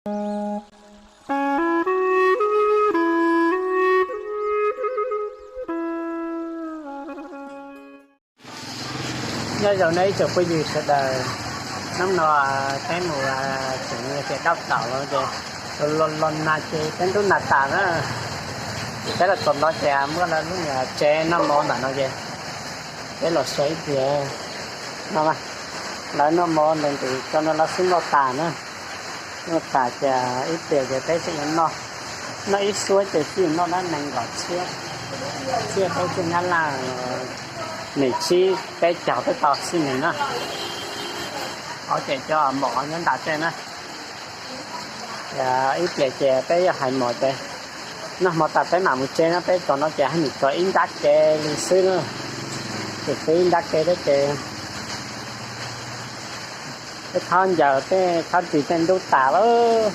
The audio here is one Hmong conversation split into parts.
Nyob zoo nej ib tsoom phooj ywg sawv daws, hnub no peb mus tseem tias dab tau los ces los los nag ces peb ntub nag tas na. Peb los txog no ces muaj lawv lub niag tsev noj mov ntawm no ces peb los saib ib pliag no. Lawv noj mov ntawd ntawm no lawv xub noj tas na. Noj tas ces ib pliag ces peb tseem yuav noj, noj ib suab ces tseem noj dab nees nkaum txhiab, txhiab peb tseem nyab laj, nees tsib peb caug peb tau xwb nees na. Ob ces cov mom nyob nram tej na. Ib pliag ces peb yuav hais mom ces noj hmo tas peb mam mus tsev no, peb txog no ces haj tseem txog ib nrab kev li xwb na. Tseem txog ib nrab kev thiab ces peb txhob ncaws tej txhob ris tej ntub tas lawm.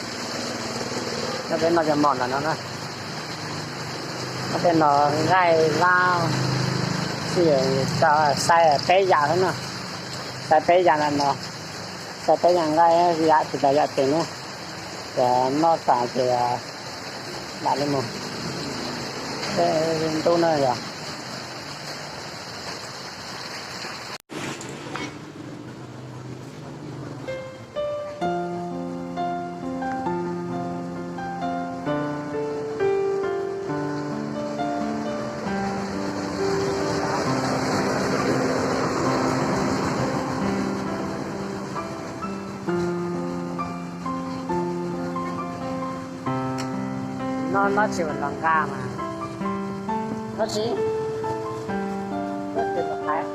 Nyob peb noj cov mom ntawm no na. Nyob tej no nqaij lab, xij, tau xais peb yam xwb na. Xais peb yam ntawm no, xais peb yam nqaij, yam tsis tas yam twg na. Ces noj tas ces lam li mus, peb ntub na yog. No no tsis ua los nqa mas. No tsis, no tsis los hais.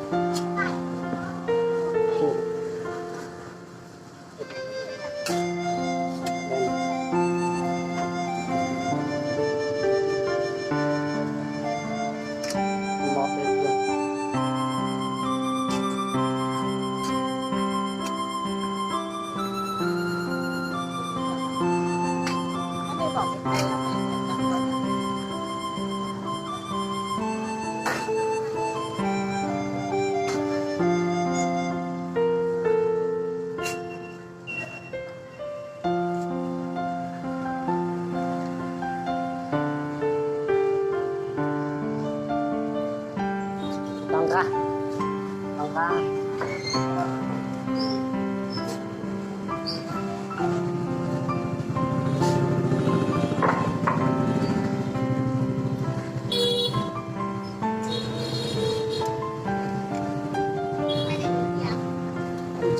Tau nqa, tau nqa.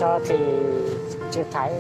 Tso thì chưa thấy.